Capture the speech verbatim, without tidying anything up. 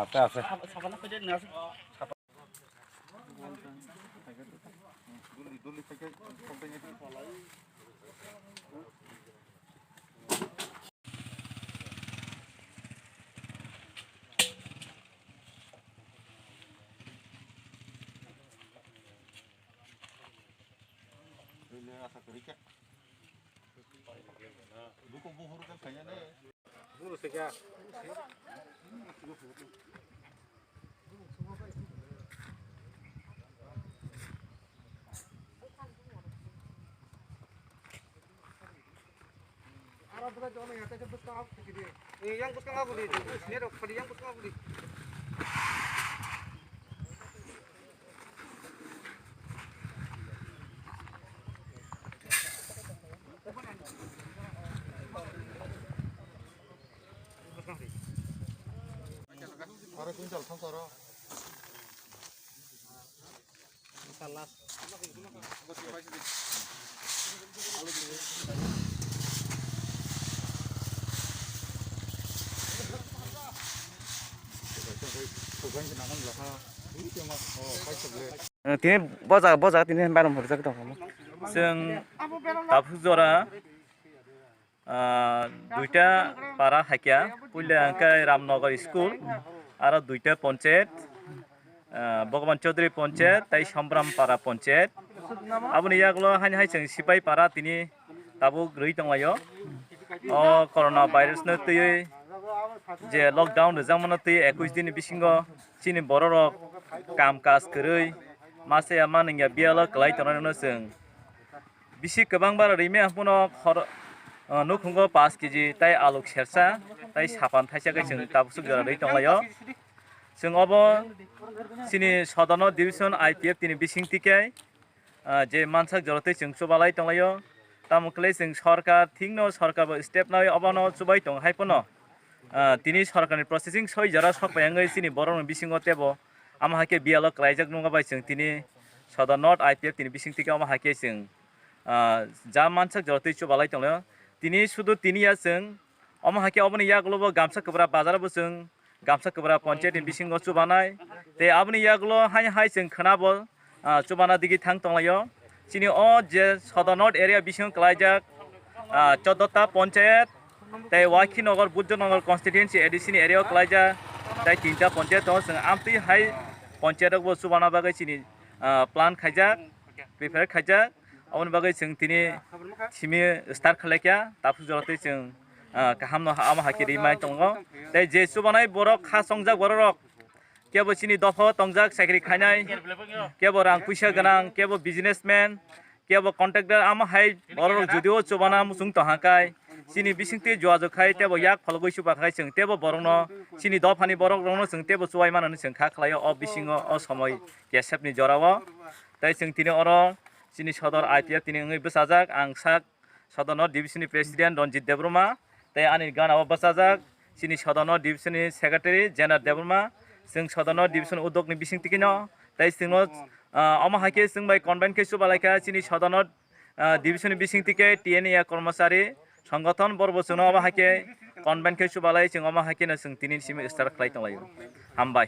Apa, apa? Yang bwskango guli, sini rok khadi yang bwskango guli. Aro kwintal thang koro. Tini boja, boja tini barom horjak tong. Chwng Taphuk jora, ah, duita para hakya, puila hwnkhe Ramnagar school, aro duita ponchayat, ah, Bhagavan Chaudhary ponchayat, tai Sambram para ponchayat. Aboni yagulo haini hai chwng Sipai para tini tabuk rwi tonglaio. O corona virus no twiwi je lockdown rwjakmano twi ekush din bisingo chini bororok kam kaj kwrwi masa ya manwngya biyalo kwlai tongnai no chwng bisi kwbang bara rime haphuno khor-, o, nukhungo paanch kg tai aluk sersa tai sapan thaisa khe chwng tabuk swk jora rwi tonglaio. Chwng obo chini Sodono division I P F tini bising tikhe, ah, je mansak jora twi chwng chubalai tonglaio. Tamo khlai chwng sorkar thikno sorkar bo step nai obono chubai tong hai phano, ah, tini sorkarni processing soi jora sok pai wngwi chini borokni bisingo tebo ama hakhe biyalo kwlaijak nungma bai chwng tini Sodono North I P F tini bising tikhe omo hakhe chwng, ah, ja mansak jora twi chubalai tonglaio. Tini sudu tini ya chwng omo hakhe oboni yagulo bo gamsa kwbra bazar bo chwng gamsa kwbra ponchayat ni bisingo chubanai. Tei aboni yagulo hai hai chwng khwnabo, ah, chubana digi thang tonglaio. Chini o je Sodono North area bisingo kwlaijak, ah, choddo ta ponchayat, tei Wakhinagar, Bujjanagar constituency A D C ni area o kwlaijak, tei tinta ponchayat tongo. Chwng amtwi hai ponchayat rokbo chubana bagwi chini, ah, plan khaijak, prepare khaijak. Aboni bagwi chwng tini simi start khlaikha, tabuk jora twi chwng, ah, kaham no ama hakhe rimai tongo. Tei je chubanai borok kha chongjak borok rok, kebo chini dopha o tongjak chakri khainai, kebo rang puisa gwnang, kebo businessman, kebo contractor, ama hai borok rok judio chubana muchung tongha kai, chini bisingtwi jogajog khai teibo yak phalogwi chuba khai chwng teibo borokno chini dophani borokrokno chwng teibo chubai manani chwng kha khlaio o bisingo o somoi kesepni jorao. Tei chwng tini oro chini sodor I P F tini wngwi bwchajak, ang sak Sodor North Division ni President Ranjit Debbarma, tei ani gana o bwchajak chini Sodor North Division ni Secretary Jenar Debbarma, chwng Sodor North Division udok ni bising twi no, tei chwngno, ah, omo hai khe chwng bai convene khe chuba lai kha chini Sodor North, ah, Division ni bising twi khe T N A kormochari songgothon borbo chwngno omo hai khe convene khe chuba lai chwng omo hai khe no chwng tini simi start khlai tong lai o. Hambai.